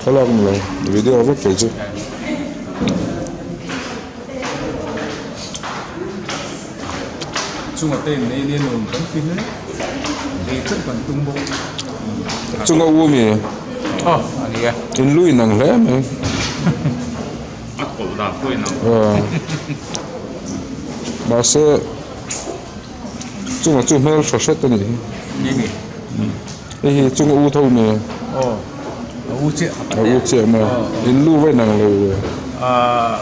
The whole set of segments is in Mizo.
Thlalak ni lo video vek kei chu. Chunga te in nei nia nuam kan ti hle ei teuh kan tum bawk. Chunga u mi? Aw a ni e. In lu in ang hle mai. A kawlh dan pawh in ang. Mahse chunga chu hmel tha hret a nih hi. Ni ni. Hei hi chunga u tho mai a. Aw a u chiah. A u chiah mai a. In lu va inang lo ve. Ahh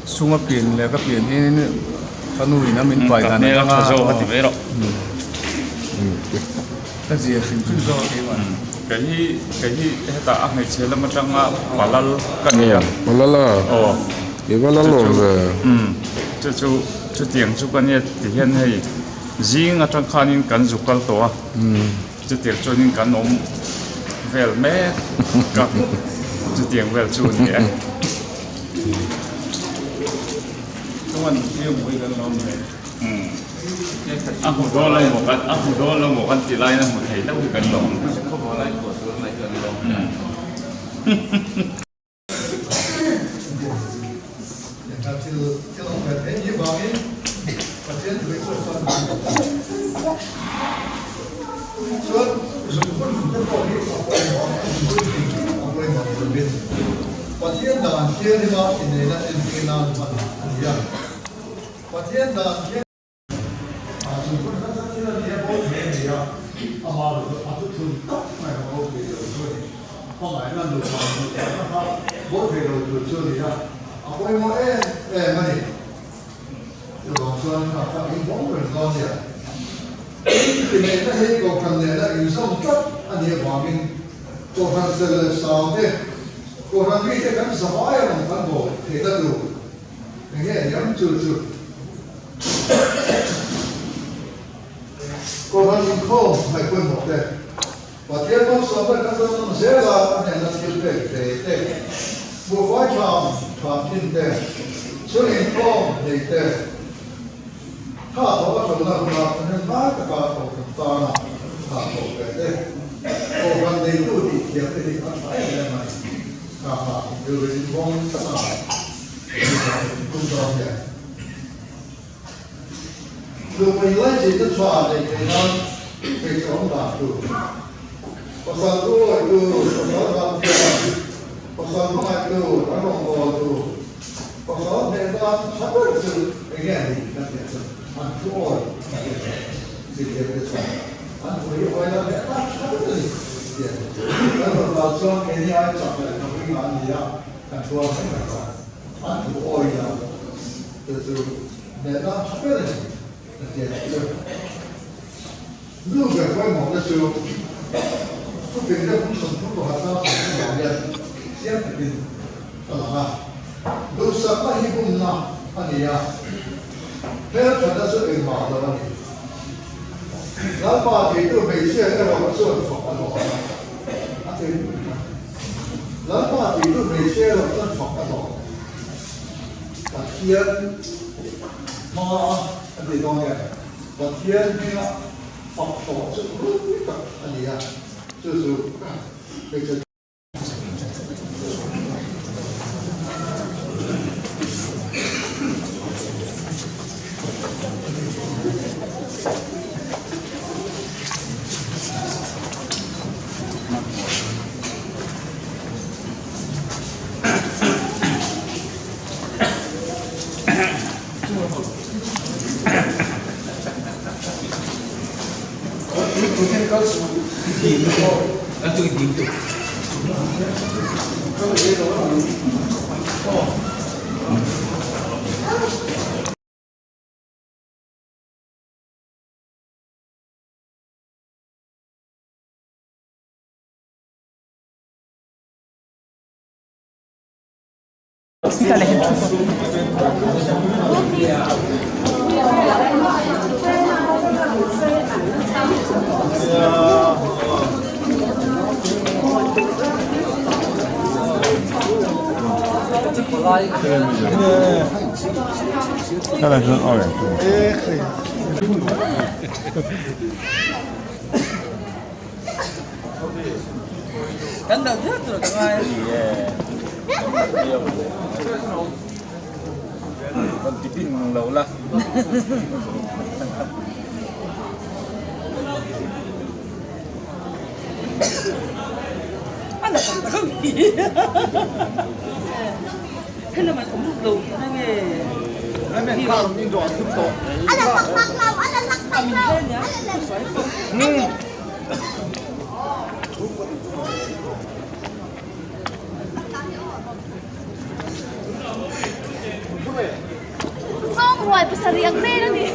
chunga pian leh ka pian hi ka nu in a min pai dan atanga Ka hmel a tha zawk a ti mai rawh. Ka zia hrim hrim zawk a keimah. Kei hi kei hi hetah a hmeichhe lam atanga palal ka ni a. Palal a? Aw. I va la lawm ve. Umm chu chu chutiang chu ka nia ti hian hei zing atang khanin kan zu kal tawh a. Chutiang chuanin kan awm vel mek a, chutiang vel chu a ni e. A hmu dawn lo maw kan a hmu dawn lo maw kan ti laiin a hmu thei deuh hi kan lawm. Kohhran inkhawm ngaih pawimawh te, Pathian malsawmna kan rawn awm zel a, a hnehna thil pek ve te, buhfai tham tham thin te, chhun inkhawm nei te, tha thawh a ṭawlna huna thahnem ngai taka kohhran tana tha thawh ve te, kohhran neitu tih thiam te hi a ṭha em em a ni. Kha kha rilru invawng taka tum dawn hian. Nupa inlaichinna tha neih theih nan hmeichhe awm dan tur, pasal tu awi tu, pasal dam thiam, pasal hmangaih tu, an rawngbâwl tu, pasal hneh nan tha ber chu eng nge ni kan tih chuan an thu awi kan tih chuan mithiam te chuan an thu hi awi la hneh nan tha ber a ni tih a ni. Kan rawn dan chuan keini ai chak leh hnawhring an ni a, kan tuar mai mai lo. An thu awi lo te chu Hnehna tha ber a ni a ti a chu. Nu ber pawimawhna chu thupin deuh hmun 30 pakhat na 30 vang hian chiang takin a lang a. Duhsakna hi bumna a ni a, hmelthatna chu engmah lo a ni. Lalpa tihtu hmeichhia erawh chuan fak a hlawh a, a ti. Lalpa tihtu hmeichhia erawh chuan fak a hlawh. Pathian hmaa a ti dawn nge? Pathian hminga fak tawh chu ropui tak a ni a, chu chu hmeichhe. Kan dal viau tur ka ngai. Rawn ti pin lo la. Zawng ruai pasarih ang vel a ni.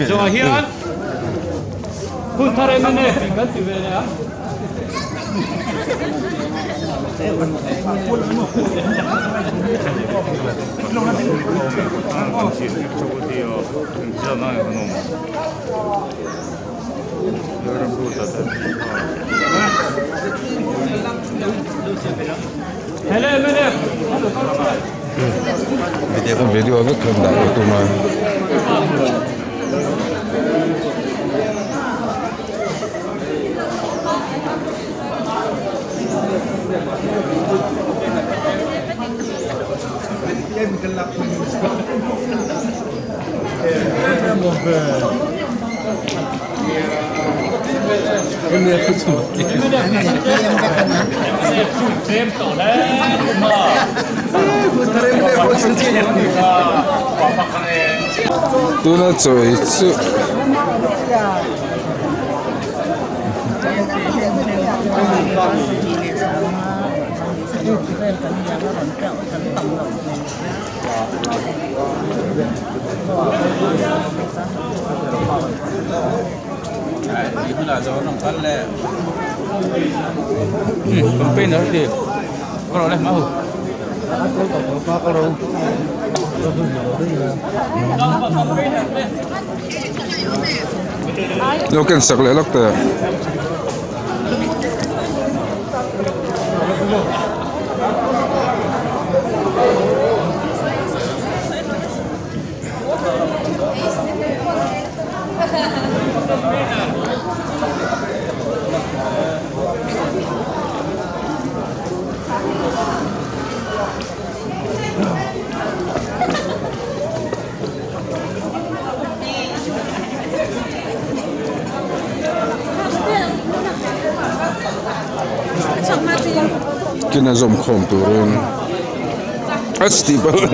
Zawh hian hun thar em em e kan ti ve leh a. Video vek kan dah leh tum a. Tuna chaw ei chu Lo ken sak leh lawk teh. Kina zawm khawm turin a tih palh.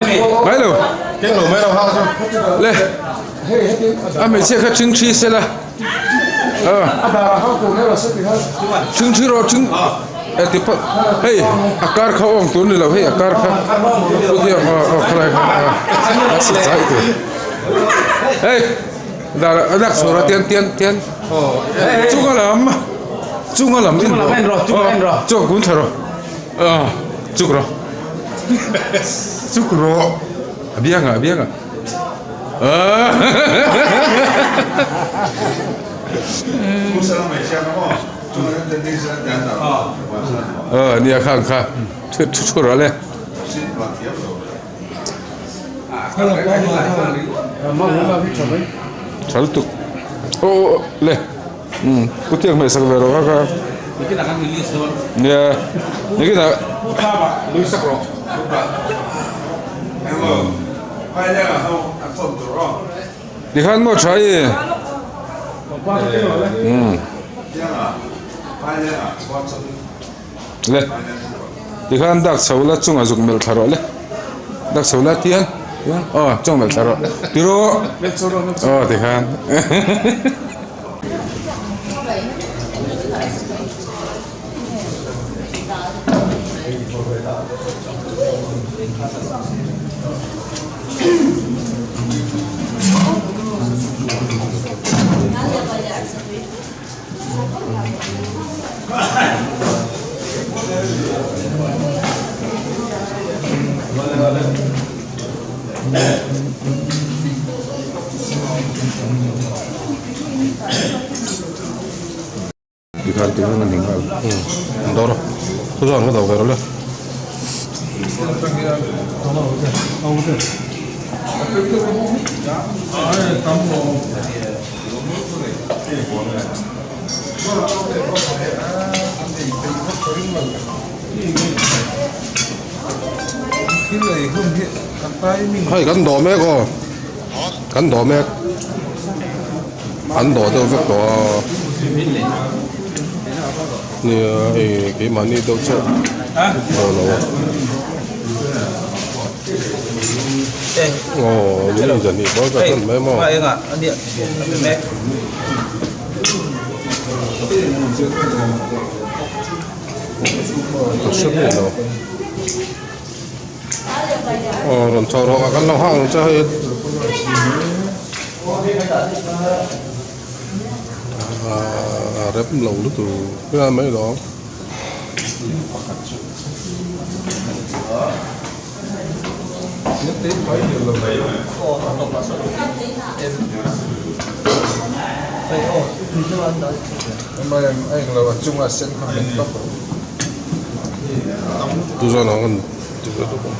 Ngai lo. Keng lo mai lo hang chu. Le. A hmeichhia kha thing thi sela. A dar a hang tur nge lo se ti kha. Thing thi rawh thing. E ti pa hei a kar kha awng tur ni lo hei a kar kha. Pu hian a a khalai kha a si chai tur. Hei dar a dak chhawr a tian tian tian. Chunga lam chunga lam in rawh chunga kun thla rawh. Chuk rawh chuk rawh a biang ah a biang ah aw nia khang kha thu thu rawh le. Tha lutuk aw aw le. Umm pu tiang hmeh sak ve rawh kha kha. Nikinah kan release dawn. Nia nikinah. Pu Thama lui sak rawh. Tikhan maw tha i. Umm. Le tikhan dak chho la chungah zuk melh thla rawh le dak chho la tiang aw chung melh thla rawh tiraw aw tikhan. Tikhan tikhan a ni nghal umm dawr a chu chuan ka do ve rawh le. Hei kan dawh mek aw kan dawh mek an dawh deuh vek tawh a nia hei keimahni deuh chiah dawh lo a aw ni zan hi bawr ka hman mai maw. Ka hre miah lo aw rawn chho rawh a kan lo nghak ang che hei ah rem lo lutuk hian mai lawm. Tu zawn ang an ti ve bawk a.